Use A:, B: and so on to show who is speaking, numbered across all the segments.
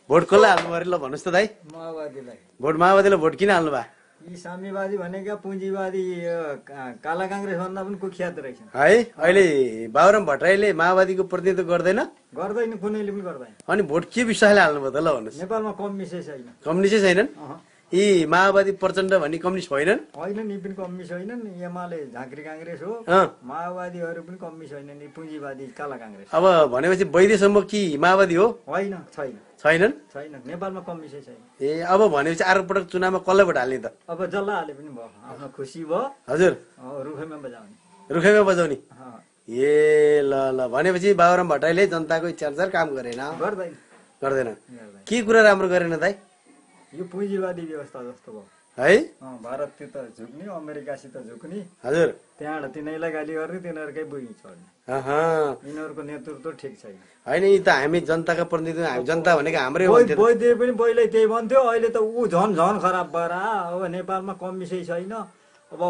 A: Vote कसलाई हाल्नु पर्यो ल भन्नुहोस् त दाइ।
B: माओवादीलाई।
A: भोट माओवादीलाई भोट किन हाल्नु भयो?
B: यी साम्यवादी भनेका पुँजीवादी काला काङ्ग्रेस भन्दा पनि कुख्यात रहेछन्
A: है। अहिले बाबुराम भट्टराईले माओवादीको प्रतिनिधित्व गर्दैन?
B: गर्दैन, कुनैले पनि गर्दैन।
A: अनि भोट के विश्वासले हाल्नुभयो त ल भन्नुहोस्?
B: नेपालमा कम्युनिस्टै छैन।
A: कम्युनिस्टै छैनन्? यी माओवादी प्रचण्ड भन्ने कम्युनिस्ट होइनन्?
B: होइनन्, यी पनि कम्युनिस्ट होइनन्। एमाले झाँक्री काङ्ग्रेस हो, माओवादीहरू पनि कम्युनिस्ट होइनन्, यी पुँजीवादी काला काङ्ग्रेस।
A: अब भनेपछि वैद्यसम्म कि माओवादी हो?
B: होइन, छैन।
A: छैनन्?
B: छैन, नेपालमा कम्युनिस्टै छैन।
A: ए अब भनेपछि अर्को पटक चुनावमा कसलाई भोट हाल्ने त?
B: अब जसलाई हाले पनि भयो, आफ्नो खुसी भयो।
A: हजुर,
B: रुखैमा बजाउने।
A: रुखैमा बजाउने। ए ल ल, भनेपछि बाबुराम भट्टराईले जनताको इच्छा अनुसार काम गरेन? गर्दैन। के कुरा राम्रो गरेन दाइ?
B: यो पुँजीवादी व्यवस्था जस्तो भयो
A: है।
B: भारततिर झुक्ने, अमेरिकासित झुक्ने।
A: हजुर,
B: त्यहाँबाट तिनीलाई गाली गर्ने, तिनीहरूकै बुझी छोड्ने। यिनीहरूको नेतृत्व ठिक छैन।
A: होइन, यी त हामी जनताका प्रतिनिधि, जनता भनेको हाम्रै हो।
B: वैद्य पनि पहिल्यै त्यही भन्थ्यो, अहिले त ऊ झन खराब भएर। अब नेपालमा कम्युनिस्टै छैन। अब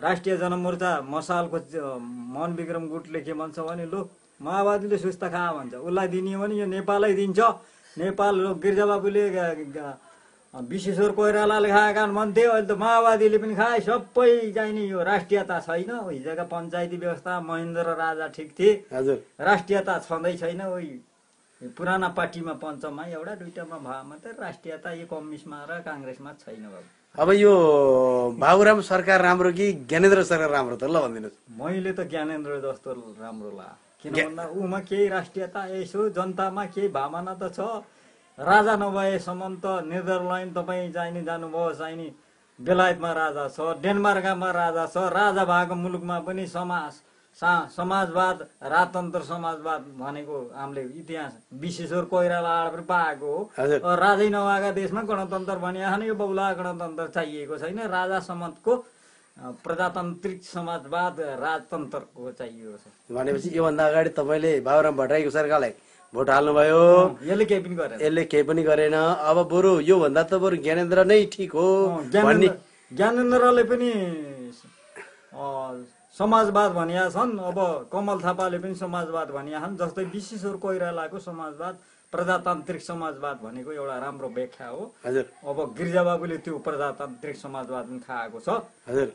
B: राष्ट्रिय जनमोर्चा मसालको मन विक्रम गुटले के भन्छ भने, लो माओवादीले सुस्ता खा भन्छ, उसलाई दिने हो भने यो नेपालै दिन्छ। नेपाल गिर्जाबाबुले विश्वेश्वर कोइरालाले खाएका भन्थे, अहिले त माओवादीले पनि खाए। सबै चाहिने यो राष्ट्रियता छैन। हिजोका पञ्चायती व्यवस्था महेन्द्र राजा ठिक थिए।
A: हजुर,
B: राष्ट्रियता छँदै छैन। पुराना पार्टीमा पञ्चमा एउटा दुईटामा भए मात्रै राष्ट्रियता यो कम्युनिस्टमा र काङ्ग्रेसमा छैन बाबु।
A: अब यो बाबुराम सरकार राम्रो कि ज्ञानेन्द्र सरकार राम्रो त ल भनिदिनुहोस्?
B: मैले त ज्ञानेन्द्र जस्तो राम्रो लाग्यो। किन भन्दा उमा केही राष्ट्रियता, यसो जनतामा केही भावना त छ। राजा नभएसम्म त नेदरल्यान्ड तपाईँ चाहिने जानुभयो, चाहिने बेलायतमा राजा छ, डेनमार्कमा राजा छ। राजा भएको मुलुकमा पनि समाजवाद, राजतन्त्र समाजवाद भनेको हामीले इतिहास विश्वेश्वर कोइरालाबाट पनि पाएको हो। राजै नभएका देशमा गणतन्त्र भनिएको यो बौला गणतन्त्र चाहिएको छैन। राजा सम्मको प्रजातान्त्रिक समाजवाद, राजतन्त्रको चाहिएको छ।
A: भनेपछि योभन्दा अगाडि तपाईँले बाबुराम भट्टराईको सरकारलाई भोट हाल्नुभयो,
B: यसले केही पनि गरेन।
A: यसले केही पनि गरेन। अब बरु योभन्दा त बरु ज्ञानेन्द्र नै ठिक हो भन्ने।
B: ज्ञानेन्द्रले पनि समाजवाद भनिया छन्। अब कमल थापाले पनि समाजवाद भनिया छन्। जस्तै विश्वेश्वर कोइरालाको समाजवाद, प्रजातान्त्रिक समाजवाद भनेको एउटा राम्रो व्याख्या हो। अब गिर्जाबाबुले त्यो प्रजातान्त्रिक समाजवाद पनि खाएको छ।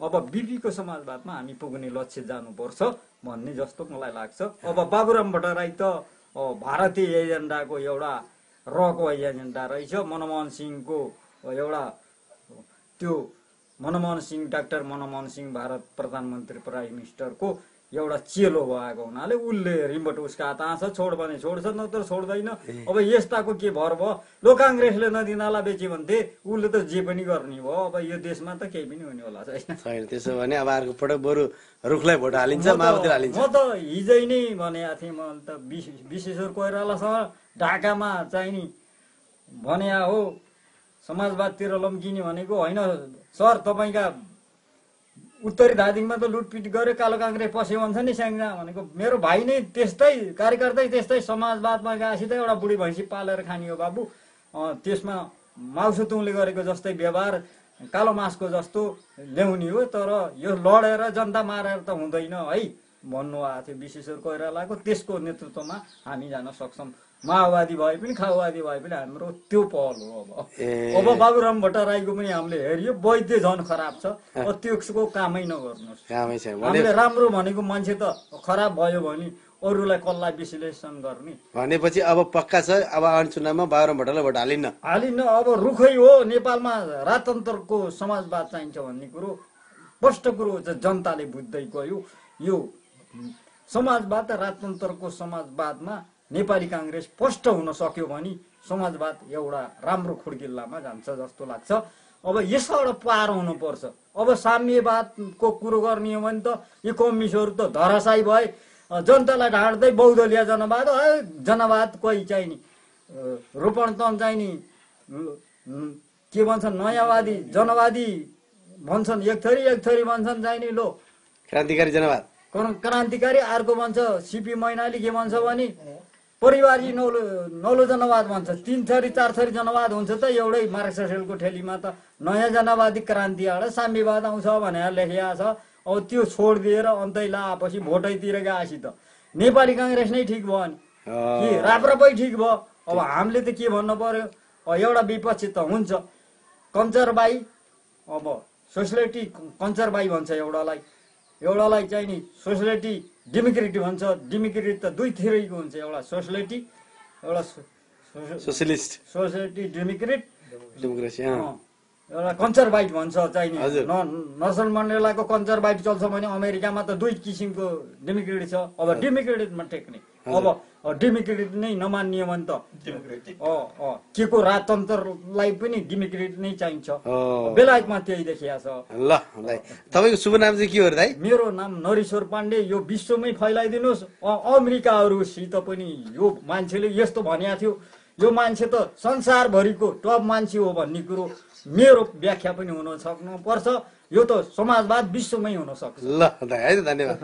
B: अब बिपीको समाजवादमा हामी पुग्ने लक्ष्य जानुपर्छ भन्ने जस्तो मलाई लाग्छ। अब बाबुराम भट्टराई त भारतीय एजेन्डाको एउटा रको एजेन्डा रहेछ। मनमोहन सिंहको एउटा त्यो मनमोहन सिंह, डाक्टर मनमोहन सिंह भारत प्रधानमन्त्री प्राइम मिनिस्टरको एउटा चेलो भएको हुनाले उसले रिमोट उसका हात आँछ, छोड भने छोड्छ, नत्र छोड्दैन। अब यस्ताको के भर भयो? लो काङ्ग्रेसले नदिनाला बेच्यो भन्थे, उसले त जे पनि गर्ने भयो। अब यो देशमा त केही पनि हुने होला छैन।
A: त्यसो भने अब अर्को पटक बरु रुखलाई भोट हालिन्छ, माओवादी हालिन्छ।
B: म त हिजै नै भनेको थिएँ, म त विश्वेश्वर कोइरालासँग ढाकामा चाहिने भने हो समाजवादतिर लम्किने भनेको होइन सर। तपाईँका उत्तरी धादिङमा त लुटपिट गर्यो, कालो काङ्ग्रेस पस्यो भन्छ नि स्याङ्जा भनेको। मेरो भाइ नै त्यस्तै कार्यकर्ता, त्यस्तै समाजवादमा गएपछि त एउटा बुढी भैँसी पालेर खाने हो बाबु। त्यसमा माउसुतुङले गरेको जस्तै व्यवहार, कालो मासको जस्तो ल्याउने हो। तर यो लडेर जनता मारेर त हुँदैन है भन्नुभएको थियो विश्वेश्वर कोइरालाको। त्यसको नेतृत्वमा हामी जान सक्छौँ। माओवादी भए पनि खाओवादी भए पनि हाम्रो त्यो पहल हो। अब बाबुराम भट्टराईको पनि हामीले हेरियो, वैद्य झन खराब छ। त्यसको कामै नगर्नुहोस्। हामीले राम्रो भनेको मान्छे त खराब भयो भने अरूलाई कसलाई विश्लेषण गर्ने?
A: भनेपछि अब पक्का छ, अब आउने चुनावमा बाबुराम भट्टराईलाई भोट हालिन्न।
B: अब रुखै हो। नेपालमा राजतन्त्रको समाजवाद चाहिन्छ भन्ने कुरो स्पष्ट कुरो जनताले बुझ्दै गयो। यो समाजवाद र राजतन्त्रको समाजवादमा नेपाली काङ्ग्रेस स्पष्ट हुन सक्यो भने समाजवाद एउटा राम्रो खुड्किल्लामा जान्छ जस्तो लाग्छ। अब यसबाट पार हुनुपर्छ। अब साम्यवादको कुरो गर्ने हो भने त यो कम्युनिस्टहरू त धराशायी भए। जनतालाई ढाँट्दै बहुदलीय जनवाद, जनवाद कोही चाहिने रूपन्तर चाहिने के भन्छन् नयाँवादी जनवादी भन्छन्, एक थरी भन्छन् चाहिने लो
A: क्रान्तिकारी जनवाद,
B: क्रान्तिकारी। अर्को भन्छ सिपी मैनाली के भन्छ भने परिवारी नौलो जनवाद भन्छ। 3 थरी 4 थरी जनवाद हुन्छ त एउटै मार्क्सवादको ठेलीमा त। नयाँ जनवादी क्रान्ति आएर साम्यवाद आउँछ भनेर लेखिया छ। अब त्यो छोडिदिएर अन्तै लाएपछि भोटैतिर गएपछि त नेपाली काङ्ग्रेस नै ठिक भयो नि कि राप्रपै ठिक भयो? अब हामीले त के भन्नु पर्यो, एउटा विपक्षी त हुन्छ कन्जरबाई, अब सोसियलिटी कन्जरबाई भन्छ एउटालाई चाहिँ नि सोसियलिटी डेमोक्रेटिक भन्छ। डेमोक्रेटिक त दुई थरीको हुन्छ, एउटा सोसियलिटी एउटा
A: सोशलिस्ट
B: सोसियलिटी
A: डेमोक्रेसी
B: एउटा कन्जरबाइट भन्छ चाहिँ नि। नेल्सन मण्डेलाको कन्जरबाइट चल्छ भने अमेरिकामा त दुई किसिमको डेमोक्रेट छ। अब डेमोक्रेटमा टेक्ने, अब डेमोक्रेट नै नमान्ने भने त के को राजतन्त्रलाई पनि डेमोक्रेट नै चाहिन्छ। बेलायतमा त्यही देखिया छ।
A: ल दाइ, तपाईँको शुभ नाम चाहिँ के हो दाइ?
B: मेरो नाम नरेश्वर पाण्डे। यो विश्वमै फैलाइदिनुहोस्। अमेरिकाहरूसित पनि यो मान्छेले यस्तो भनेको थियो, यो मान्छे त संसारभरिको टप मान्छे हो भन्ने कुरो मेरो व्याख्या पनि हुन सक्नुपर्छ। यो त समाजवाद विश्वमै हुन सक्छ।
A: ल दाइ है त, धन्यवाद।